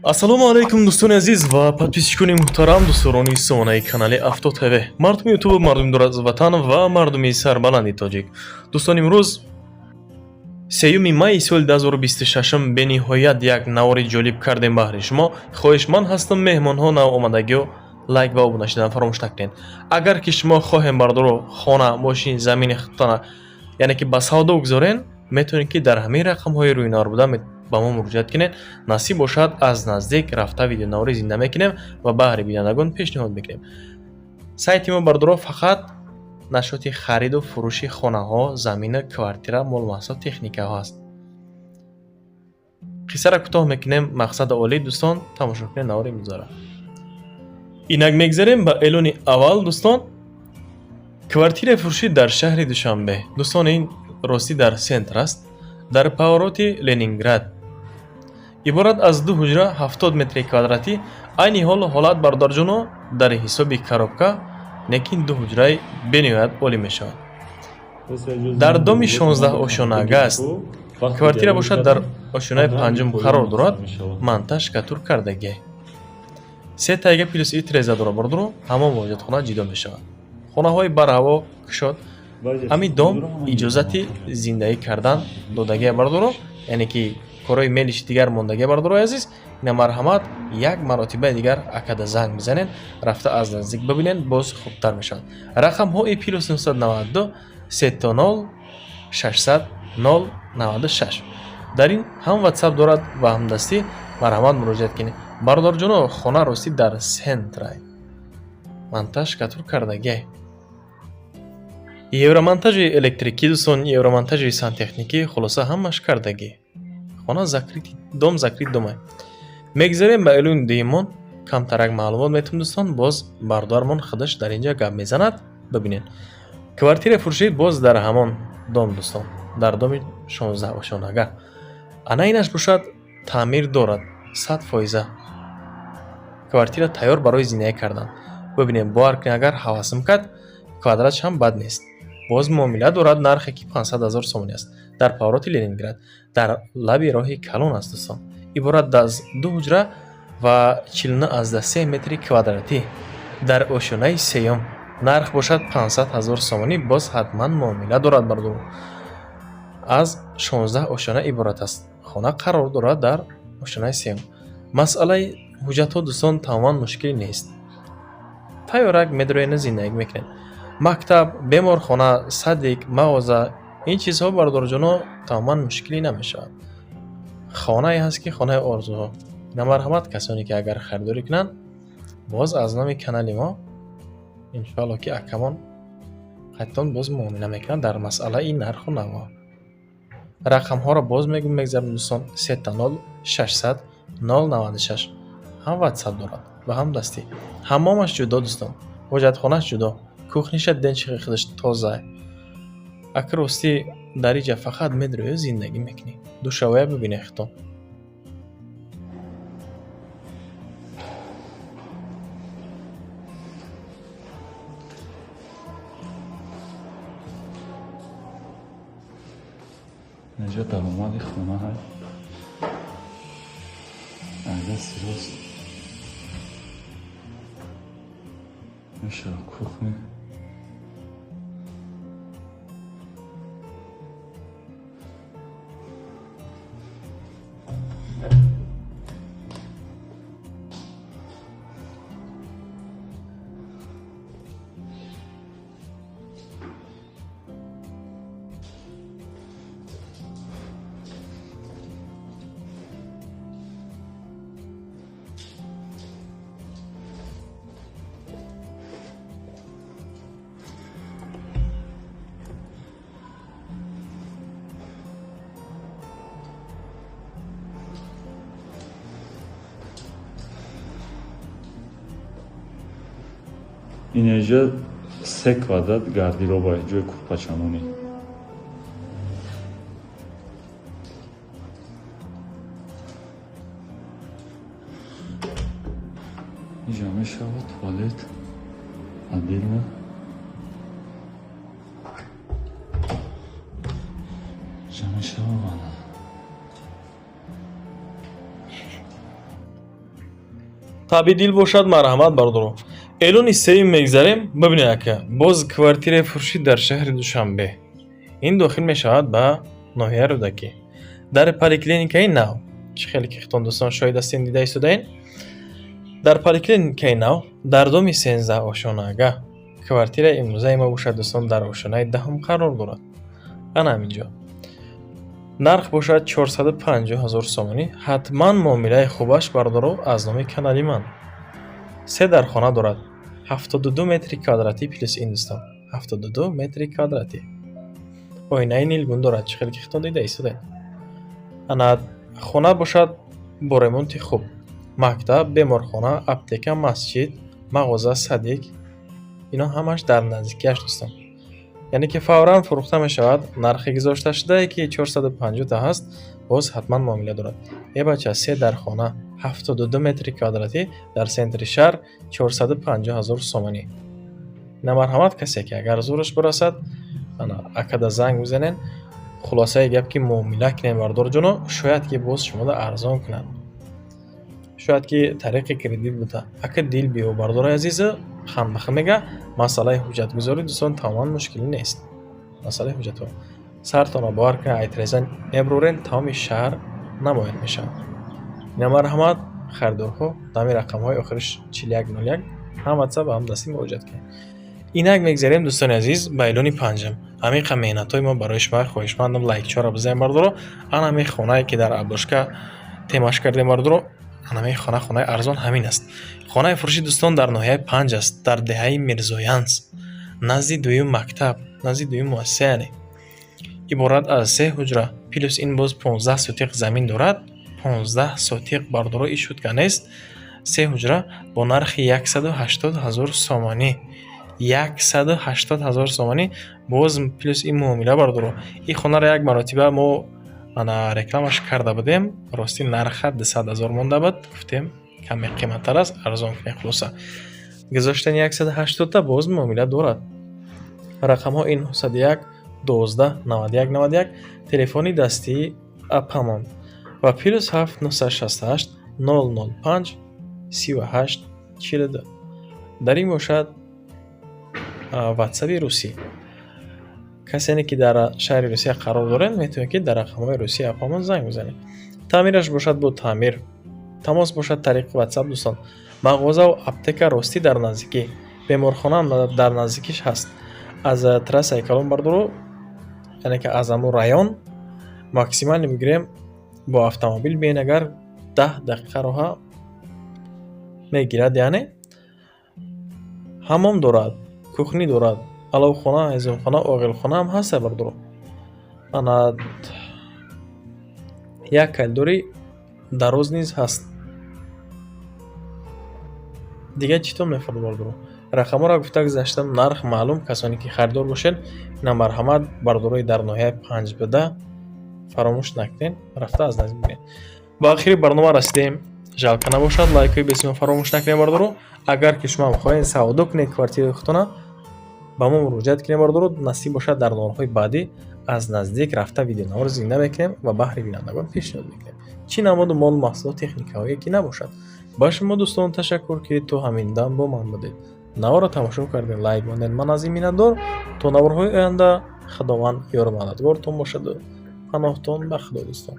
Ассалому алайкум, дӯстони азиз ва подписчикони муҳтарам, дӯстдорони сомонаи канали Авто ТВ, мардуми ютубу, мардуми дур аз ватан ва мардуми сарбаланди тоҷик. Дӯстон, имрӯз 3 майи соли 2026 бениҳоят як навори ҷолиб кардем баҳри шумо. Хоҳишманд ҳастам, меҳмонҳо, навомадагиҳо, лайк ва обуна шудан фаромӯш накунед. Агар ки шумо хоҳем, бардоро, хона, мошин, замини худтона, яъне ки ба савдо гузорен, метавонед ки дар ҳамин рақамҳои рӯи буда ба мо муроҷиат кунед. Насиб бошад, аз наздик рафта видеонавори зинда мекунем ва баҳри бинандагон пешниҳод мекунем. Сайти мо, бардоро, фақат нашоти хариду фурӯши хонаҳо, замина, квартира, молмаҳсулот, техникаҳо аст. Қиссаро кӯтоҳ мекунем, мақсади олӣ, дӯстон, тамошо кунед навори имрӯзаро. Инак мегзарем ба эълони аввал, дӯстон. Квартираи фурӯшӣ дар шаҳри Душанбе. Дӯстон, ин ростӣ дар центр аст, дар повороти Ленинград. Иборат аз ду ҳуҷра, 70 метри квадратӣ. Айни ҳол ҳолат, бародарҷоно, дар ҳисоби коробка, лекин ду ҳуҷраи бениҳоят олӣ мешавад. Дар доми 16 ошёнага аст. Квартира бошад, дар ошёнаи панҷум қарор дорад, монтаж штукатур кардагӣ. Се тайга плюс и треза дорад, бардоро, ҳамон ҳоҷатхона ҷидо мешавад. Хонаҳои барҳаво, кушод. Ҳамин дом иҷозати зиндагӣ кардан додагия, бардоро, яъне ки корҳои мелиш дигар мондагия. Бардорои азиз, ина марҳамат, як маротибаи дигар акада занг бизанед, рафта аз наздик бибинед, боз хубтар мешавад. Рақамҳои +992 3 0 600 0 96. Дар ин ҳам ватсап дорад ва ҳам дастӣ. Марҳамат, муроҷиат кунед, бародарҷоно. Хона ростӣ дар центрай, монтаж штукатур кардагиай, евромонтажи электрикӣ, дӯстон, евромонтажи сантехникӣ, хулоса, ҳамаш кардагӣ. Хона закрытый дом, закрытый домай. Мегзарем ба эълони дуюмон. Камтарак маълумот метавон, дӯстон, боз бародармон худаш дар инҷа гап мезанад, бибинед. Квартираи фурӯшӣ боз дар ҳамон дом, дӯстон, дар доми 16 ошёнага. Ана инаш бошад, таъмир дорад 100%. Квартира тайёр барои зиндагӣ кардан. Бибинем, бовар кунед, агар ҳавасм кард, квадратш ҳам бад нест. Боз муомила дорад, нархе ки 500 ҳазор сомонӣ аст. Дар повороти Ленинград, дар лаби роҳи калон аст, дӯстон. Иборат аз ду ҳуҷра ва 49,3 метри квадратӣ дар ошёнаи сеюм. Нарх бошад 500 ҳазор сомонӣ, боз ҳатман муомила дорад, бардор. Аз 16 ошёна иборат аст. Хона қарор дорад дар ошёнаи сеюм. Масъалаи ҳуҷҷатҳо, дӯстон, тамоман мушкиле нест. Тайёрак медроена, зиндагӣ мекунед. Мактаб, беморхона, садик, мағоза, ин чизҳо, бародарҷоно, тамоман мушкиле намешавад. Хонае ҳаст ки хонаи орзуҳо. На, марҳамат, касоне ки агар харидорӣ кунанд, боз аз номи канали мо, иншоалло, ки акамон қайтон боз муомила мекунад дар масъалаи нарху наво. Рақамҳоро боз мегӯм, мегзарам, дӯстон: 3 0 600 0 96. Ҳам ватсап дорад ва ҳам дастӣ. Ҳаммомаш ҷудо, дӯстон, ҳоҷатхонааш ҷудо, кухниша денчихи худаш тоза. Ака, ростӣ, дар иҷа фақат медроӣ, зиндагӣ мекунӣ. Душавоя бибинед худтон. Инҷа даромади хона ҳай. Аз дасти рост мешава кухня. Инҷа 3 квадрат гардероба, ҷои курпачамонӣ. Инҷа мешавад туалет отдельно. Инҷа мешавад ванна. Таби дил бошад, марҳамат, бародаро. Эълони сеюм мегзарем. Бибинед, ака, боз квартираи фурӯшӣ дар шаҳри Душанбе. Ин дохил мешавад ба ноҳияи Рӯдакӣ, дар поликлиникаи нав. Чӣ хеле ки хитон, дӯстон, шоҳид ҳастем, дида истодаен, дар поликлиникаи нав, дар доми 13 ошонага квартираи имрӯзаи мо бошад, дӯстон, дар ошонаи 10-ум қарор дорад. Ана ҳаминҷо нарх бошад 450 ҳазор сомонӣ. Ҳатман муомилаи хубаш, бародаро, аз номи канали ман. Се дархона дорад, 72 метри квадратӣ плюс ин, дӯстон, 72 метри квадратӣ. Оинаи нилгун дорад, чӣ хеле ки хитон дида истодаед. Ана хона бошад бо ремонти хуб. Мактаб, беморхона, аптека, масҷид, мағоза, садик, ино ҳамаш дар наздикиаш, дӯстон. Яъне ки фавран фурӯхта мешавад. Нархи гузошташудае ки 450 ҳаст, боз ҳатман муомила дорад. Е бача, се дархона, 72 метри квадратӣ, дар центри шаҳр, 450 ҳазор сомонӣ. На, марҳамат, касе ки агар зӯраш бирасад, ана акада занг бизанен. Хулосаи гап, ки муомила кунем, бардорҷоно, шояд ки боз шумода арзон кунад, шояд ки тариқи кредит буда. Ака, дил биё, бардори азизу ханбаха мега. Масъалаи ҳуҷҷатгузорӣ, дӯстон, тамоман мушкилӣ нест. Масъалаи ҳуҷҷатҳо, сартонро бовар кунед, айтреза мебурен, тамоми шаҳр намоян мешавад. Ина марҳамат, харидорҳо, дами рақамҳои охириш 4101, ҳам ватсап, ҳам дастӣ муроҷиат кунед. Инак мегзарем, дӯстони азиз, ба эълони панҷум. Ҳамин меҳнатҳои мо барои шумо, хоҳишмандам, лайкчаро бизанед, бардоро. Ана ҳамин хонае ки дар обложка темаш кардем, бардоро, ана ҳамин хона, хонаи арзон ҳамин аст. Хонаи фурӯши, дӯстон, дар ноҳияи Панҷ аст, дар деҳаи Мирзоянс, назди дуюм мактаб, назди дуюм муассиса. Яъне иборат аз се ҳуҷра плюс ин боз 15 сотиқ замин дорад. 15 сотиқ, бардоро, ин шутка нест. Се ҳуҷра бо нархи 180 ҳазор сомонӣ, 180 ҳазор сомонӣ, боз плюс ин муомила, бардоро. Ин хонаро як маротиба мо ана рекламаш карда будем. Ростӣ, нарха 200 ҳазор монда буд, гуфтем, каме қиматтар аст, арзон кунем. Хулоса, гузоштани 180-та, боз муомила дорад. Рақамҳо ин 901 12 91 91, телефони дастии апамон, ва +7 968 005 38 42. Дар ин бошад ватсаби русӣ. Касене ки дар шаҳри Русия қарор доред, метавонед, ки дар рақамҳои русии апамон занг бизанед. Таъмираш бошад бо таъмир, тамос бошад тариқи ватсап, дӯстон. Мағозаву аптека ростӣ дар наздикӣ, беморхонаам дар наздикиш ҳаст. Аз трассаи калон, бардоро, яъне ки аз ҳамун район максимально бигирем, бо автомобил биен, агар 10 дақиқа роҳа мегирад. Яъне ҳаммом дорад, кухня дорад, аловхона, ҳезумхона, оғилхонаам ҳаста, бардоро. Ана як коридори дароз низ ҳаст. Дигар чӣ тон мефурӯд, бардоро? Рақамҳоро гуфта гузаштам, нарх маълум. Касоне ки харидор бошед, ина марҳамат, бардорои дар ноҳияи Панҷ буда, фаромӯш накунед, рафта аз наздик бинед. Ба охири барнома расидем. Жалко набошад, лайкҳои бесима фаромӯш накунед, бардоро. Агар ки шумо хоҳед савдо кунед квартираи худтона, ба мо муроҷиат кунед, бардоро. Насиб бошад, дар наворҳои баъдӣ аз наздик рафта, видеонавор зинда мекунем ва баҳри бинандагон пешниҳод мекунем, чӣ намуду молу маҳсулот, техникаҳое ки набошад. Ба шумо, дӯстон, ташаккур, ки то ҳамин дам бо ман будед, наворро тамошо кардед, лайк мондед. Ман аз ин миннатдор. То наворҳои оянда, Худованд ёру мададгортон бошаду паноҳтон ба Худо, дӯстон.